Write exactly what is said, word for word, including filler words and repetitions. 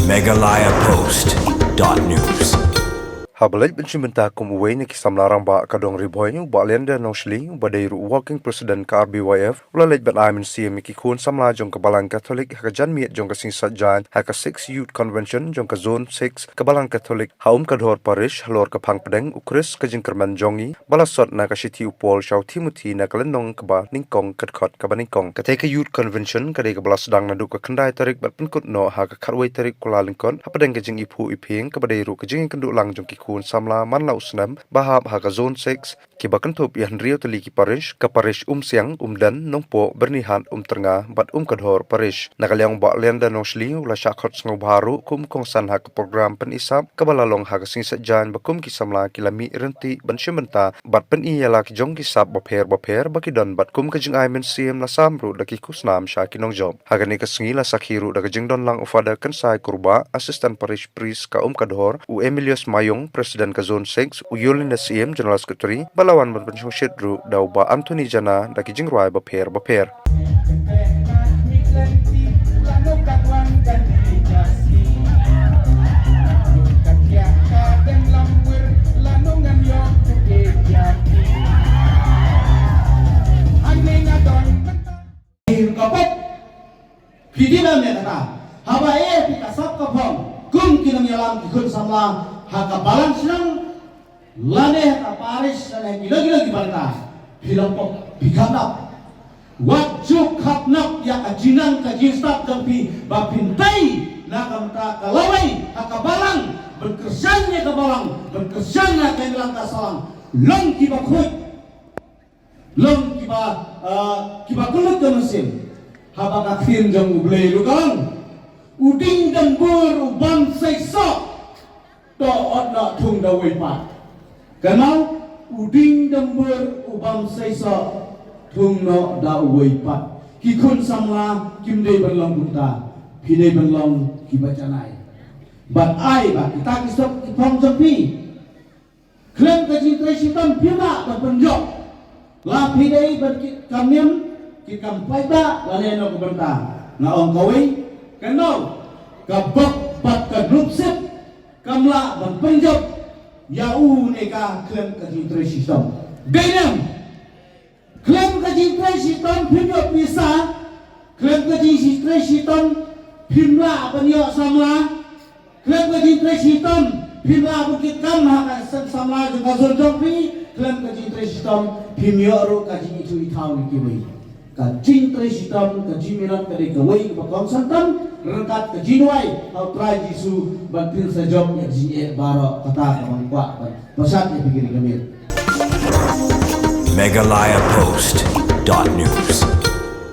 Meghalaya Post dot news. Haba leit ban shim bynta kum uwei na ki samla rangbah ka Dong Ri Bhoi, u Bah Leander Nongshli, uba dei ruh u Working President ka R B Y F, u la leit ban ai mynsiem ïa ki khun samla jong ka Balang Katholik ha ka janmiet jong ka Sngi Saitjaiñ ha ka Six Youth Convention jong ka Zone Six ka Balang Katholik ha Umkadhor Parish, halor ka phang pdeng u Khrist ka jingkyrmen jong ngi, ba la sot na ka shithi u Paul sha u Timothi na ka lynnong kaba nyngkong, ka dkhot kaba nyngkong. Katei ka Youth Convention ka dei kaba la sdang naduh ka khyndai tarik bad pynkut noh ha ka khatwei tarik Kyllalyngkot, hapdeng ka jingiphuh iphieng kaba dei ruh ka jingïakynduh lang jong ki khun samla man la u snem ba hap ha ka Zone Six, kiba kynthup ïa hynriew tylli ki parish, ka parish Umsiang, Umden, Nongpoh, Byrnihat, Umtyrnga bad Umkadhor Parish. Na ka liang u Bah Leander Nongshli u la shah khot sngewbha ruh kum u kongsan ha ka program pynisap kaba la long ha ka Sngi Saitjaiñ, ba kum ki samla ki la mih ryntih ban shim bynta bad pyni ïa la ki jong ki sap bapher bapher ba ki don, bad kum ka jingai mynsiem la sam ruh da ki khusnam sha ki nongjop. Ha kane ka sngi la sakhi ruh da ka jingdon lang u Father Kynsai Kurbah, Assistant Parish Priest ka Umkadhor, u Emilius Mayong, President ka Zone Six, u Yolina Syiem, General Secretary, bad la wan ban pynshongshit ruh da u Bah Anthony Jana da ki jingrwai bapher bapher. Ka pop. Phi dei ban ïa kata. Haba eh phi ka sap ka phong kum ki nongïalam ki khun samla ha ka balang shnong lane ha ka parish lane kino kino ki bynta, phi long pop, phi kham dap. Wat ju kham dap ïa ka jingnang ka jingstad jong phi ba phin tei na ka bynta ka lawei ha ka balang, ban kyrshan ïa ka balang, ban kyrshan ïa ka imlang ka sahlang. Long kiba khuid, long kiba, ah, kiba kyllut ka mynsiem. Haba ka ktien jong U Blei ruh ka ong, u dieng dambur u bym seisoh, to ot noh thung da uwei pat. Kynmaw, u dieng dambur u bym seisoh, thung noh da uwei pat. Ki khun samla kim dei ban long kumta, phi dei ban long kiba janai. Bad ai ba kita ki sop ki phong jong phi khlem ka jingtrei shitom phim lah ban pynjop. La phi dei ban kit kam niam, kit kam paidbah lane no ka bynta. Nga ong kawei, kynmaw, ka bok bad ka nupsit kam lah ban pynjop ïa u ne ka khlem ka jingtrei shitom. Dei ne em? Khlem ka jingtrei shitom phim ïoh pisa, khlem ka jingtrei shitom phim lah ban ïoh samla, khlem ka jingtrei shitom phim lah ban kit kam ha ka seng samla jong ka zone jong phi, khlem ka jingtrei shitom phim ïoh ruh ka jingithuh ithaw na kiwei. Ka jingtrei shitom, ka jingminot ka dei kawei kaba kongsan tam ryngkat ka jingduwai ha U Trai Jisu ban pynsa jop ïa ka jingeh baroh, kata kaba nga kwah ban pynshai ïa phi kane ka miet. Meghalaya Post dot news.